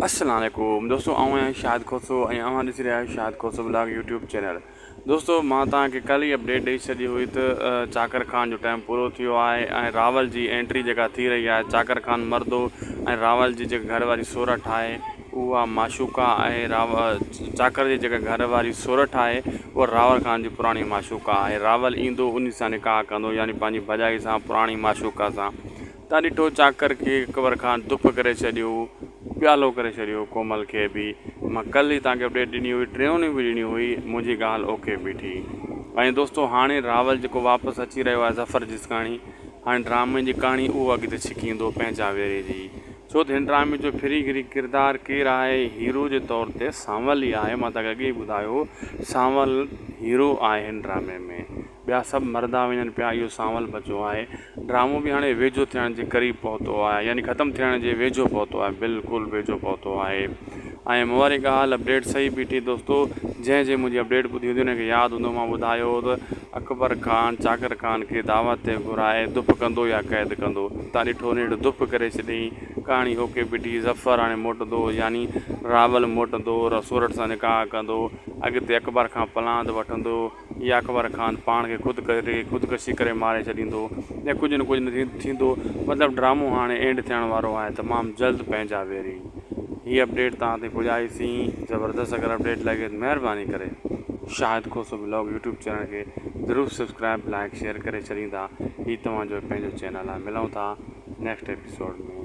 السلام عليڪم دوستو آئون آهيان شاهد کوسو ۽ اوهان ڏسي رهيا آهيو Shahid Khoso blog YouTube channel دوستو مان توهان کي ڪل ئي اپڊيٽ ڏئي ڇڏي هئي ته چاڪر خان جو ٽائيم پورو ٿيو آهي ۽ راول جي انٽري جيڪا ٿي رهي آهي چاڪر خان مردو ۽ راول جي جيڪا گهر واري سورٺ آهي اها معشوقه آهي چاڪر جي جيڪا گهر واري سورٺ آهي اها راول خان جي پراڻي معشوقه آهي راول ايندو ان سان نڪاح ڪندو يعني پنهنجي ڀڄائي سان پراڻي معشوقه سان تان ڏٺو چاڪر کي اڪبر خان دڦ ڪري ڇڏيو، پيالو ڪري ڇڏيو ڪومل کي به. مان ڪلهه ئي توهان کي اپڊيٽ ڏني هئي، ٽيون ڏينهن به ڏني هئي، منهنجي ڳالهه اوڪي بيٺي. ۽ دوستو هاڻي راول جيڪو واپس اچي رهيو آهي ظفر جسڪاڻي، هاڻي ڊرامي جي ڪهاڻي اهو اڳتي ڇڪيندو پنهنجا ويري جي. ڇو ته هن ڊرامي جو ڦري گهري ڪردار ڪير آهي، هيرو جي طور تي سانول ئي آهي، مان توهان کي اڳي ئي ٻڌايو سانول هيرو آهي هن ڊرامي ۾. ٻيا سڀ مرندا وڃن پيا اهو سانول بچو آهي ڊرامو به هاڻي ويجهو ٿيڻ جي قريب پهتو آهي يعني ختم ٿيڻ جي ويجهو پهتو آهي بلڪل ويجهو پهتو آهي ۽ مون واري ڳالهه اپڊيٽ صحيح بيٺي دوستو جنهن جنهن منهنجي اپڊيٽ ٻڌي هوندي ان کي ياد هوندو مان ٻڌايو هو ته اڪبر خان چاڪر خان کي دعوت تي گهرائي دڦ ڪندو يا قيد ڪندو تان ڏٺو نيٺ دڦ ڪري ڇڏيائين ڪهاڻي اوڪي بيٺي ظفر هاڻي موٽندو يعني راول موٽندو سورٺ سان نڪاح ڪندو اڳتي اڪبر کان پلاند وٺندو يا اڪبر خان پاڻ کي خود ڪري خودڪشي ڪري ماري ڇڏيندو يا ڪجهه نه ڪجهه نه ٿيندو مطلب ڊرامو هاڻي اينڊ ٿيڻ وارو آهي تمام جلد پنهنجا ويري هي اپڊيٽ توهان تائين پڄائي سين زبردست اگر اپڊيٽ لڳي ته مهرباني ڪري Shahid Khoso blog YouTube channel کي ضرور سبسڪرائب لائڪ شيئر ڪري ڇڏيندا هي توهان جو پنهنجو چينل آهي ملون ٿا نيڪسٽ ايپيسوڊ ۾.